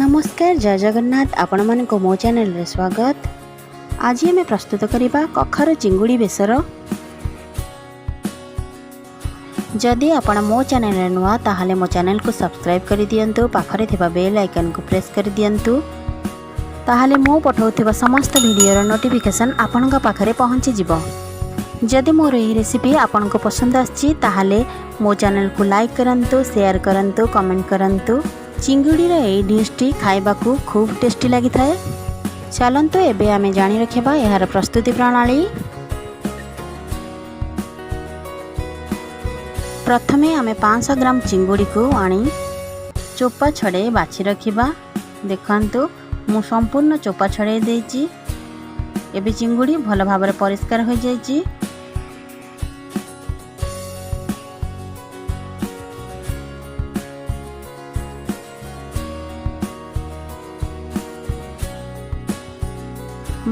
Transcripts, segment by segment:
ନମସ୍କାର, ଜୟ ଜଗନ୍ନାଥ। ଆପଣମାନଙ୍କୁ ମୋ ଚ୍ୟାନେଲରେ ସ୍ୱାଗତ। ଆଜି ଆମେ ପ୍ରସ୍ତୁତ କରିବା କଖାରୁ ଚିଙ୍ଗୁଡ଼ି ବେସର। ଯଦି ଆପଣ ମୋ ଚ୍ୟାନେଲରେ ନୂଆ, ତାହେଲେ ମୋ ଚ୍ୟାନେଲକୁ ସବସ୍କ୍ରାଇବ୍ କରିଦିଅନ୍ତୁ, ପାଖରେ ଥିବା ବେଲ୍ ଆଇକନ୍କୁ ପ୍ରେସ୍ କରିଦିଅନ୍ତୁ। ତାହେଲେ ମୁଁ ପଠାଉଥିବା ସମସ୍ତ ଭିଡ଼ିଓର ନୋଟିଫିକେସନ୍ ଆପଣଙ୍କ ପାଖରେ ପହଞ୍ଚିଯିବ। ଯଦି ମୋର ଏହି ରେସିପି ଆପଣଙ୍କୁ ପସନ୍ଦ ଆସିଛି, ତାହେଲେ ମୋ ଚ୍ୟାନେଲକୁ ଲାଇକ୍ କରନ୍ତୁ, ସେୟାର କରନ୍ତୁ, କମେଣ୍ଟ କରନ୍ତୁ। ଚିଙ୍ଗୁଡ଼ିର ଏହି ଡିଶ୍ଟି ଖାଇବାକୁ ଖୁବ୍ ଟେଷ୍ଟି ଲାଗିଥାଏ। ଚାଲନ୍ତୁ, ଏବେ ଆମେ ଜାଣି ରଖିବା ଏହାର ପ୍ରସ୍ତୁତି ପ୍ରଣାଳୀ। ପ୍ରଥମେ ଆମେ 500 ଗ୍ରାମ ଚିଙ୍ଗୁଡ଼ିକୁ ଆଣି ଚୋପା ଛଡ଼େଇ ବାଛି ରଖିବା। ଦେଖନ୍ତୁ, ମୁଁ ସମ୍ପୂର୍ଣ୍ଣ ଚୋପା ଛଡ଼େଇ ଦେଇଛି। ଏବେ ଚିଙ୍ଗୁଡ଼ି ଭଲ ଭାବରେ ପରିଷ୍କାର ହୋଇଯାଇଛି।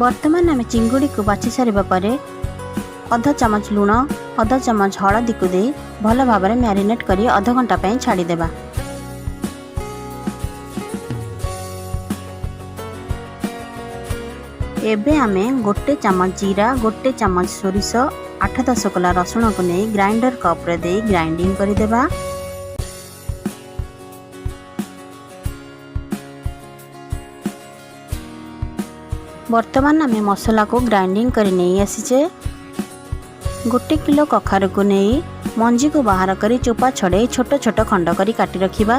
ବର୍ତ୍ତମାନ ଆମେ ଚିଙ୍ଗୁଡ଼ିକୁ ବାଛି ସାରିବା ପରେ ଅଧ ଚାମଚ ଲୁଣ, ଅଧ ଚାମଚ ହଳଦୀକୁ ଦେଇ ଭଲ ଭାବରେ ମ୍ୟାରିନେଟ୍ କରି ଅଧଘଣ୍ଟା ପାଇଁ ଛାଡ଼ିଦେବା। ଏବେ ଆମେ 1 ଚାମଚ ଜିରା, 1 ଚାମଚ ସୋରିଷ, 8-10 କୋଲା ରସୁଣକୁ ନେଇ ଗ୍ରାଇଣ୍ଡର କପ୍ରେ ଦେଇ ଗ୍ରାଇଣ୍ଡିଙ୍ଗ କରିଦେବା। ବର୍ତ୍ତମାନ ଆମେ ମସଲାକୁ ଗ୍ରାଇଣ୍ଡିଙ୍ଗ କରି ନେଇ ଆସିଛେ। 1 କିଲୋ କଖାରୁକୁ ନେଇ ମଞ୍ଜିକୁ ବାହାର କରି ଚୋପା ଛଡ଼େଇ ଛୋଟ ଛୋଟ ଖଣ୍ଡ କରି କାଟି ରଖିବା।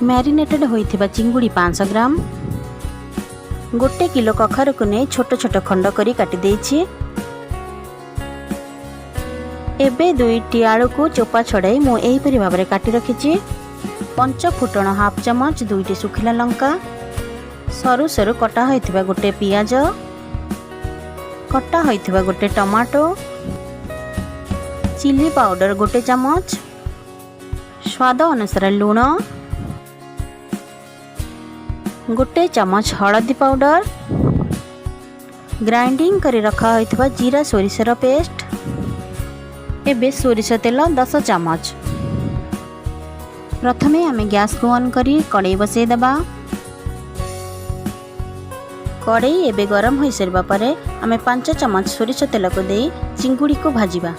ମ୍ୟାରିନେଟେଡ଼ ହୋଇଥିବା ଚିଙ୍ଗୁଡ଼ି 500 ଗ୍ରାମ, 1 କିଲୋ କଖାରୁକୁ ନେଇ ଛୋଟ ଛୋଟ ଖଣ୍ଡ କରି କାଟି ଦେଇଛି। ଏବେ 2ଟି ଆଳୁକୁ ଚୋପା ଛଡ଼ାଇ ମୁଁ ଏହିପରି ଭାବରେ କାଟି ରଖିଛି। ପଞ୍ଚ ଫୁଟଣ ହାଫ୍ ଚାମଚ, 2ଟି ଶୁଖିଲା ଲଙ୍କା, ସରୁ ସରୁ କଟା ହୋଇଥିବା ଗୋଟେ ପିଆଜ, କଟା ହୋଇଥିବା ଗୋଟେ ଟମାଟୋ, ଚିଲି ପାଉଡ଼ର 1 ଚାମଚ, ସ୍ୱାଦ ଅନୁସାରେ ଲୁଣ, 1 ଚାମଚ ହଳଦୀ ପାଉଡ଼ର, ଗ୍ରାଇଣ୍ଡିଙ୍ଗ କରି ରଖା ହୋଇଥିବା ଜିରା ସୋରିଷର ପେଷ୍ଟ, ଏବେ ସୋରିଷ ତେଲ 10 ଚାମଚ। ପ୍ରଥମେ ଆମେ ଗ୍ୟାସକୁ ଅନ୍ କରି କଡ଼େଇ ବସାଇଦେବା। କଡ଼େଇ ଏବେ ଗରମ ହୋଇସାରିବା ପରେ ଆମେ 5 ଚାମଚ ସୋରିଷ ତେଲକୁ ଦେଇ ଚିଙ୍ଗୁଡ଼ିକୁ ଭାଜିବା।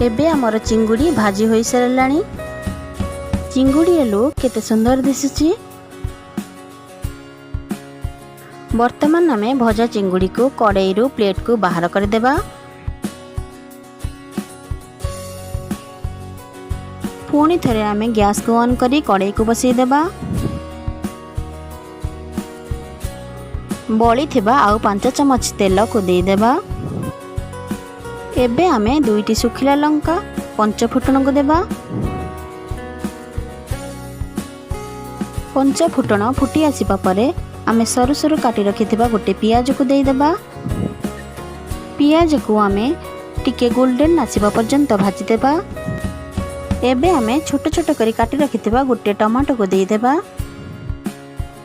ଏବେ ଆମର ଚିଙ୍ଗୁଡ଼ି ଭାଜି ହୋଇସାରିଲାଣି। ଚିଙ୍ଗୁଡ଼ିର ଲୁକ୍ କେତେ ସୁନ୍ଦର ଦିଶୁଛି। ବର୍ତ୍ତମାନ ଆମେ ଭଜା ଚିଙ୍ଗୁଡ଼ିକୁ କଡ଼େଇରୁ ପ୍ଲେଟ୍କୁ ବାହାର କରିଦେବା। ପୁଣି ଥରେ ଆମେ ଗ୍ୟାସକୁ ଅନ୍ କରି କଡ଼େଇକୁ ବସାଇଦେବା। ବଳିଥିବା ଆଉ 5 ଚାମଚ ତେଲକୁ ଦେଇଦେବା। ଏବେ ଆମେ 2ଟି ଶୁଖିଲା ଲଙ୍କା, ପଞ୍ଚ ଫୁଟଣକୁ ଦେବା। ପଞ୍ଚ ଫୁଟଣ ଫୁଟି ଆସିବା ପରେ ଆମେ ସରୁ ସରୁ କାଟି ରଖିଥିବା ଗୋଟେ ପିଆଜକୁ ଦେଇଦେବା। ପିଆଜକୁ ଆମେ ଟିକେ ଗୋଲ୍ଡେନ୍ ଆସିବା ପର୍ଯ୍ୟନ୍ତ ଭାଜିଦେବା। ଏବେ ଆମେ ଛୋଟ ଛୋଟ କରି କାଟି ରଖିଥିବା ଗୋଟେ ଟମାଟୋକୁ ଦେଇଦେବା।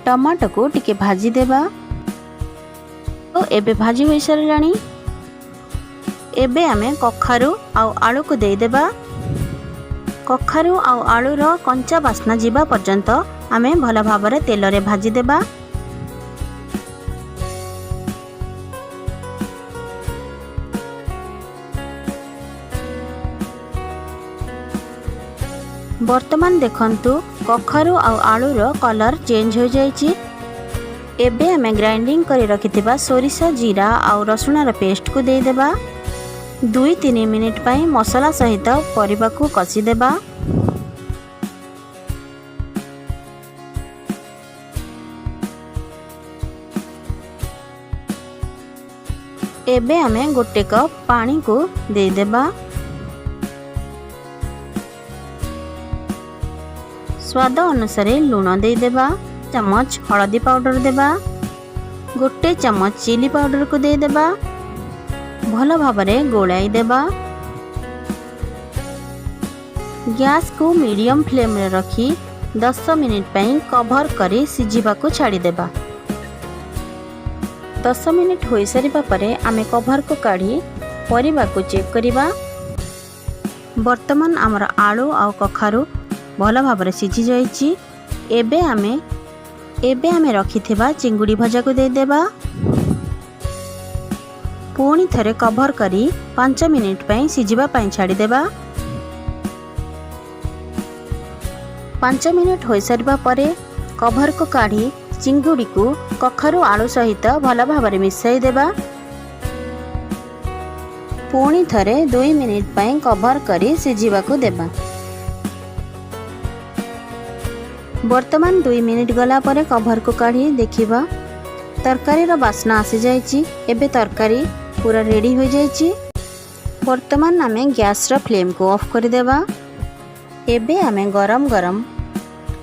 ଟମାଟୋକୁ ଟିକେ ଭାଜିଦେବା। ଓ ଏବେ ଭାଜି ହୋଇସାରିଲାଣି। ଏବେ ଆମେ କଖାରୁ ଆଉ ଆଳୁକୁ ଦେଇଦେବା। କଖାରୁ ଆଉ ଆଳୁର କଞ୍ଚା ବାସ୍ନା ଯିବା ପର୍ଯ୍ୟନ୍ତ ଆମେ ଭଲ ଭାବରେ ତେଲରେ ଭାଜିଦେବା। ବର୍ତ୍ତମାନ ଦେଖନ୍ତୁ, କଖାରୁ ଆଉ ଆଳୁର କଲର୍ ଚେଞ୍ଜ ହୋଇଯାଇଛି। ଏବେ ଆମେ ଗ୍ରାଇଣ୍ଡିଙ୍ଗ କରି ରଖିଥିବା ସୋରିଷ, ଜିରା ଆଉ ରସୁଣର ପେଷ୍ଟକୁ ଦେଇଦେବା। 2-3 ମିନିଟ୍ ପାଇଁ ମସଲା ସହିତ ପରିବାକୁ କଷିଦେବା। ଏବେ ଆମେ 1 କପ୍ ପାଣିକୁ ଦେଇଦେବା। ସ୍ୱାଦ ଅନୁସାରେ ଲୁଣ ଦେଇଦେବା। ଚାମଚ ହଳଦୀ ପାଉଡ଼ର ଦେବା। 1 ଚାମଚ ଚିଲି ପାଉଡ଼ରକୁ ଦେଇଦେବା। ଭଲ ଭାବରେ ଗୋଳାଇ ଦେବା। ଗ୍ୟାସକୁ ମିଡ଼ିୟମ୍ ଫ୍ଲେମ୍ରେ ରଖି 10 ମିନିଟ୍ ପାଇଁ କଭର୍ କରି ସିଝିବାକୁ ଛାଡ଼ିଦେବା। 10 ମିନିଟ୍ ହୋଇସାରିବା ପରେ ଆମେ କଭରକୁ କାଢ଼ି ପରିବାକୁ ଚେକ୍ କରିବା। ବର୍ତ୍ତମାନ ଆମର ଆଳୁ ଆଉ କଖାରୁ ଭଲ ଭାବରେ ସିଝି ଯାଇଛି। ଏବେ ଆମେ ରଖିଥିବା ଚିଙ୍ଗୁଡ଼ି ଭଜାକୁ ଦେଇଦେବା। ପୁଣି ଥରେ କଭର କରି 5 ମିନିଟ୍ ପାଇଁ ସିଝିବା ପାଇଁ ଛାଡ଼ିଦେବା। 5 ମିନିଟ୍ ହୋଇସାରିବା ପରେ କଭରକୁ କାଢ଼ି ଚିଙ୍ଗୁଡ଼ିକୁ କଖାରୁ ଆଳୁ ସହିତ ଭଲ ଭାବରେ ମିଶାଇ ଦେବା। ପୁଣି ଥରେ 2 ମିନିଟ୍ ପାଇଁ କଭର କରି ସିଝିବାକୁ ଦେବା। ବର୍ତ୍ତମାନ 2 ମିନିଟ୍ ଗଲା ପରେ କଭରକୁ କାଢ଼ି ଦେଖିବା, ତରକାରୀର ବାସ୍ନା ଆସିଯାଇଛି। ଏବେ ତରକାରୀ ପୁରା ରେଡ଼ି ହୋଇଯାଇଛି। ବର୍ତ୍ତମାନ ଆମେ ଗ୍ୟାସର ଫ୍ଲେମ୍କୁ ଅଫ୍ କରିଦେବା। ଏବେ ଆମେ ଗରମ ଗରମ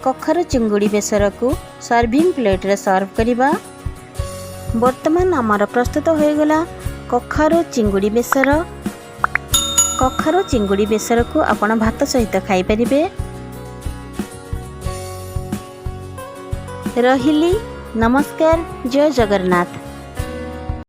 କଖାରୁ ଚିଙ୍ଗୁଡ଼ି ବେସରକୁ ସର୍ଭିଂ ପ୍ଲେଟ୍ରେ ସର୍ଭ କରିବା। ବର୍ତ୍ତମାନ ଆମର ପ୍ରସ୍ତୁତ ହୋଇଗଲା କଖାରୁ ଚିଙ୍ଗୁଡ଼ି ବେସର। କଖାରୁ ଚିଙ୍ଗୁଡ଼ି ବେସରକୁ ଆପଣ ଭାତ ସହିତ ଖାଇପାରିବେ। ରହିଲି, ନମସ୍କାର, ଜୟ ଜଗନ୍ନାଥ।